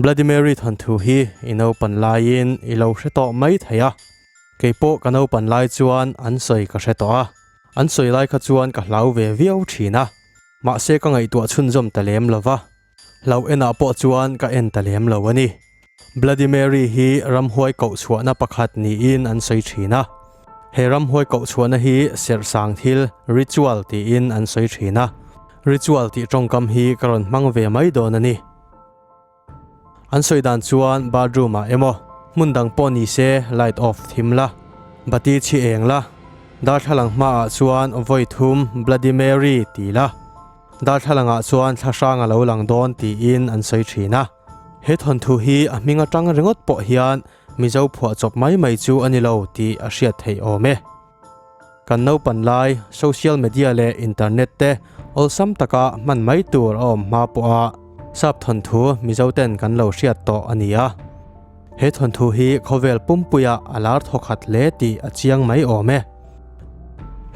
Bloody Mary thawnthu hi i naupan laiin i lo hre tawh mai thei a, kei pawh ka naupan lai chuan an sawi ka hre tawh a, an sawi lai kha chuan ka hlau ve viau thin a, mahse ka ngaihtuah chhunzawm ta lem lo va, hlauh enah pawh chuan ka en ta lem lo a ni. Bloody Mary hi ramhuai koh chhuahna pakhat niin an sawi thin a, he ramhuai koh chhuahna hi serhsang thil, ritual, tiin an sawi thin a, ritual tih tawngkam hi ka rawn hmang ve mai dawn a ni. An sawi dan chuan bathroom ah emaw hmun dang pawh ni se light off thim la, bati chhi eng la, darthlalang hmaah chuan vawi thum Bloody Mary ti la, darthlalang ah chuan thla hrang a lo lang dawn tiin an sawi thin a. He thawnthu hi a hming atang ringawt pawh hian Mizo phuahchawp mai mai chu a ni lo tih a hriat theih awm e. Kan naupan lai social media leh internet te awlsam taka hman mai tur a awm hma pawha sap thawnthu Mizo ten kan lo hriat tawh a ni a. He thawnthu hi khawvel pumpuia a lar thawkhat hle tih a chiang mai awm e.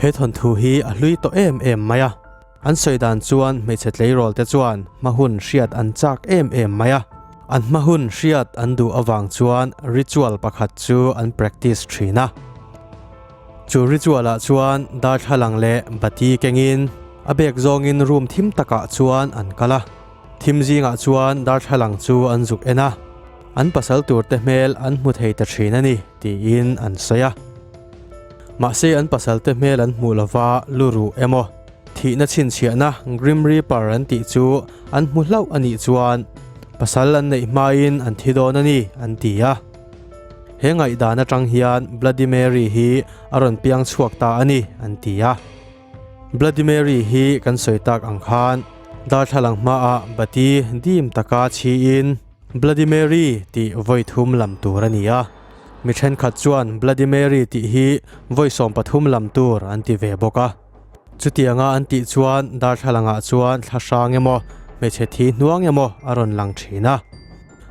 He thawnthu hi a hlui tawh em em mai a. An sawi dan chuan hmeichhe tleirawl te chuan hma hun hriat an chak em em mai a. An hma hun hriat an duh avang chuan ritual pakhat chu an practice thin a. Chu ritual ah chuan darthlalang leh bati kengin a bek zawngin room thim takah chuan an kal a. Thim zingah chuan darthlalang chu an zuk en a, an pasal tur te hmel an hmu thei ta thin a ni tiin an sawi a. Mahse an pasal te hmel an hmuh lova luruh emaw thihna chhinchhiahna Grim Reaper an tih chu an hmu hlauh a nih chuan pasal an neih hmain an thi dawn a ni an ti a. He ngaihdan atang hian Bloody Mary hi a rawn piang chhuak ta a ni an ti a. Bloody Mary hi kan sawi tak ang khan darthlalang hmaah bati dim taka chhiin Bloody Mary tih vawi thum lam tur a ni a. Mi thenkhat chuan Bloody Mary tih hi vawi 13 lam tur an ti ve bawk a. Chutianga an tih chuan darthlalangah chuan thla hrang emaw hmeichhe thi hnuang emaw a rawn lang thin a.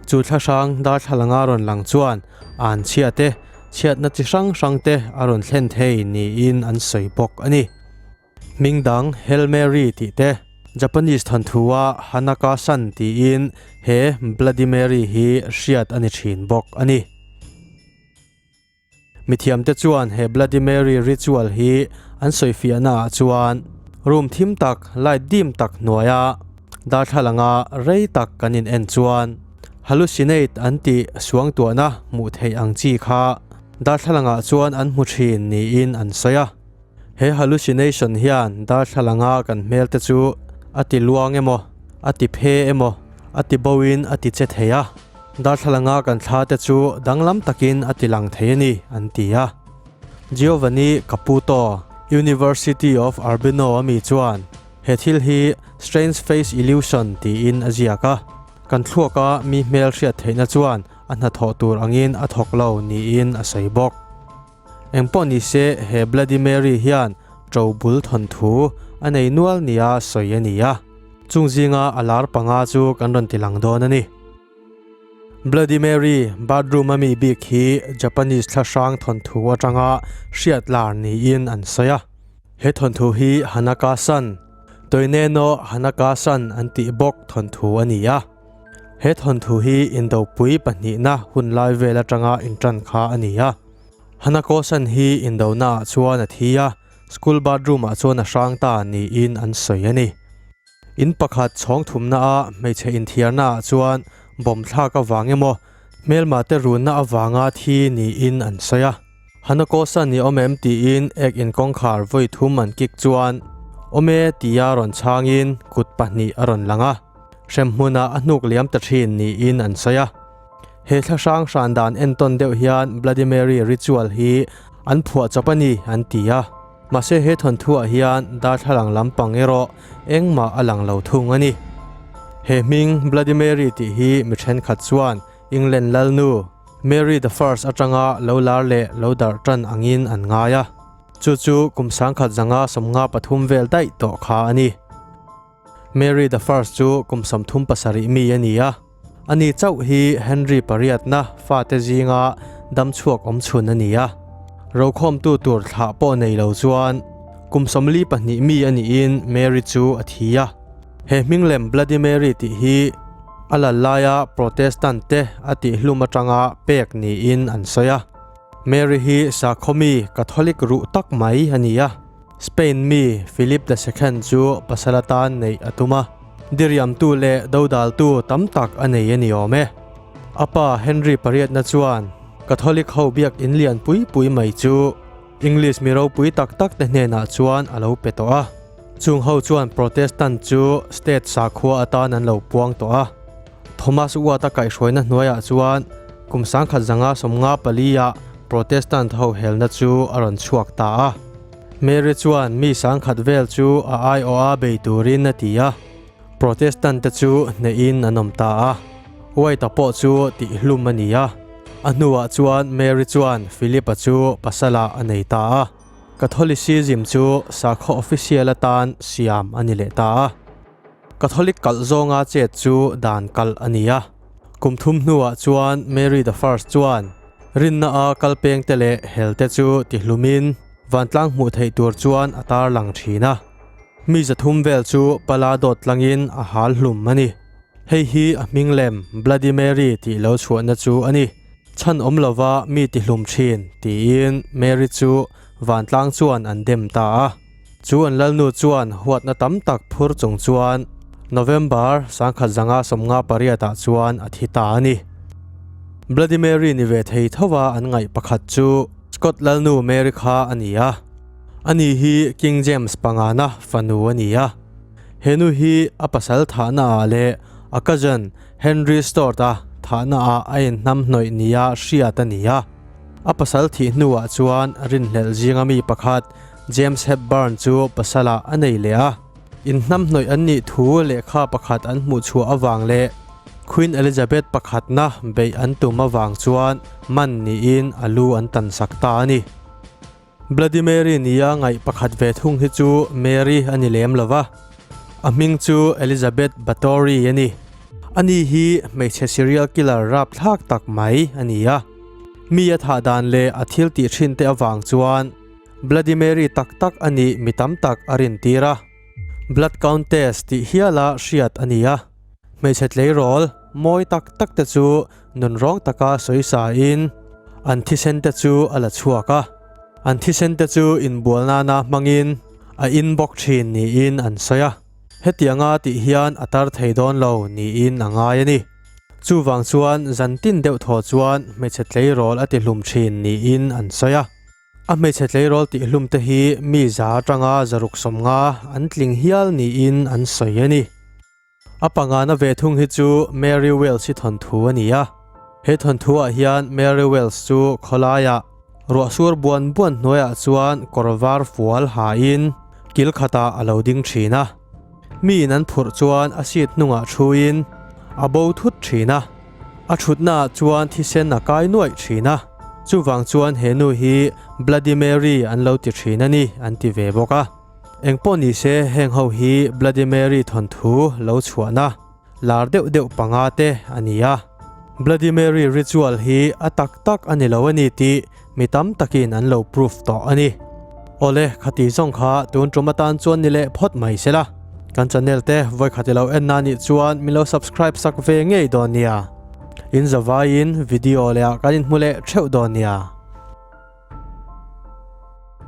Chu thla hrang darthlalanga rawn lang chuan an chhia te, chhiatna chi hrang hrang te a rawn thlen thei niin an sawi bawk a ni. Hming dang Hail Mary tih te, Japanese thawnthua Hanaka-san tiin he Bloody Mary hi hriat a ni thin bawk a ni. Mithiamte chuan he Bloody Mary ritual hi an sawifiahna ah chuan room thim tak, light dim tak hnuaia darthlalanga rei tak kan in en chuan hallucinate an tih suangtuahna hmuh theih ang chi kha darthlalangah chuan an hmu thin niin an sawi a. He hallucination hian darthlalanga kan hmel te chu a ti luang emaw, a ti phe emaw, a ti boin a ti che thei a. Darthlalanga kan thla te chu danglam takin a ti lang thei a ni, an ti a. Giovanni Caputo, University of Urbino a mi chuan he thil hi Strange Face Illusion tiin a ziak a. Kan thluaka mi hmel hriat theihna chuan a hnathawh tur angin a thawk lo niin a sawi bawk. Engpawh ni se he Bloody Mary hian ṭo bul thawnthu a nei nual nia sawi a ni a, chung zinga a lar panga chu kan rawn ti lang dawn a ni. Bloody Mary bathroom a mi bik hi Japanese thla hrang thawnthu atanga hriat lar niin an sawi a. He thawnthu hi Hanaka-san, Toineno Hanaka-san an tih bawk thawnthu a ni a. He thawnthu hi indopui pahnihna hun lai vel atanga intan kha a ni a. Hanako-san hi indonaah chuan a thi a, school bathroom-ah chuan a hrang ta niin an sawi a ni. In pakhat chhawng thumnaah hmeichhe inthiarnaah chuan bomb thlak avang emaw hmelma te runna avanga thi niin an sawi a. Hanako-san i awm em tiin ek in kawngkhar vawi thum an kik chuan awm e tia rawn chhangin kut pahnih a rawn lang a. Hremhmunah a hnuk liam ta thin niin an sawi a. He thla hrang hran dan entawn deuh hian Bloody Mary ritual hi an phuah chawp a ni an ti a. Mahse he thawnthuah hian darthlalang lampang erawh engmah a lang lo thung a ni. He hming Bloody Mary tih hi mi thenkhat chuan England lalnu Mary the First atanga lo lar leh lo darh tan angin an ngai a. Chu chu kum sangkhat zanga 53 vel daih tawh kha a ni. Mary the First chu kum 37 mi a ni a, ani chauh hi Henry pariatna fate zinga dam chhuak awm chhun a ni a. Rokhawmtu tur thlah pawh nei lo chuan kum 42 mi a niin Mary chu a thi a. He hminglem Bloody Mary tih hi A lal laia Protestant te a tihhlum atanga pek niin an sawi a. Mary hi sakhaw mi Catholic ruh tak mai a ni a. Spain mi Philip the Second chu pasal atan neih a tum a. Diriamtu leh dodaltu tam tak a nei a ni awm e. A pa Henry pariatna chuan Catholic ho biak in lian pui pui mai chu English mi ropui tak tak te hnenah chuan a lo pe tawh a. Chung ho chuan Protestant chu state sakhua atan an lo puang tawh a. Thomas Watt-a kaihhruaina hnuaiah chuan kum 1954 ah Protestant ho helna chu a rawn chhuak ta a. Mary chuan mi sangkhat vel chu a aiawha bei turin a ti a. Protestant te chu hnehin an awm ta a. White-a pawh chu tihhlum a ni a. A hnuah chuan Mary chuan Philip-a chu pasalah a nei ta a. Catholicism chu sakhaw official atan siam a ni leh ta a. Catholic kalh zawnga chet chu dan kalh a ni a. Kum thum hnuah chuan Mary the First chuan rinna a kalpeng te leh hel te chu tihlumin vantlang hmuh theih tur chuan a tarlang thin a. Mi zathum vel chu pala dawt tlangin a hal hlum a ni. Hei hi a hming lem Bloody Mary tih lo chhuahna chu a ni. Chhan awm lova mi tihlum thin tiin Mary chu vantlang chuan an dem ta a. Chu an lalnu chuan huatna tam tak phur chung chuan November 1958 ah chuan a thi ta a ni. Bloody Mary ni ve thei thova an ngaih pakhat chu Scott lalnu Mary kha a ni a. Ani hi King James pangana fanu a ni a. He nu hi a pasal thahna ah leh a cousin Henry Stuart-a thahna ah a inhnamhnawih nia hriat a ni a. A pasal thih hnuah chuan rinhlelh zinga mi pakhat James Hepburn chu pasalah a nei leh a. Inhnamhnawih an nih thu lehkha pakhat an hmuh chhuah avang leh Queen Elizabeth pakhatna beih an tum avang chuan man niin a lu an tansak ta a ni. Bloody Mary nia ngaih pakhat ve thung hi chu Mary a ni lem lo va, a hming chu Elizabeth Bathory a ni. Ani hi hmeichhe serial killer rapthlak tak mai a ni a. Mi a thah dan leh a thil tih thin te avang chuan Bloody Mary tak tak a nih mi tam tak a rintir a. Blood Countess tih hiala hriat a ni a. Hmeichhe tleirawl mawi tak tak te chu Nunrawng taka sawi sain an thisen te chu a la chhuak a, an thisen te chu inbual nana hmangin a in bawk thin niin an sawi a. Hetianga tih hian a tar thei dawn lo niin a ngai a ni. Chuvang chuan zan tin deuh thaw chuan hmeichhe tleirawl a tihlum thin niin an sawi a. A hmeichhe tleirawl tihhlum te hi mi za atanga zaruk sawmnga an tling hial niin an sawi a ni. A pangana ve thung hi chu Mary Wells hi thawnthu a ni a. He thawnthuah hian Mary Wells chu khawlaiah ruahsur buan buan hnuaiah chuan kawr var fual hain kil khatah a lo ding thin a. Miin an phurh chuan a seat hnungah thuin a bo thut thin a. A thutnaah chuan thisen a kai nuaih thin a. Chuvang chuan he nu hi Bloody Mary an lo ti thin a ni an ti ve bawk a. Engpawh ni se heng ho hi Bloody Mary thawnthu lo chhuahna lar deuh deuh panga te a ni a. Bloody Mary ritual hi a tak tak a ni lo a ni tih mi tam takin an lo proof tawh a ni. Awle, khati zawng kha tun tum atan chuan ni leh phawt mai se la. Kan channel te vawikhat i lo en na nih chuan min lo subscribe sak ve ngei dawn nia. In zavaiin video leh ah kan inhmu leh theuh dawn nia.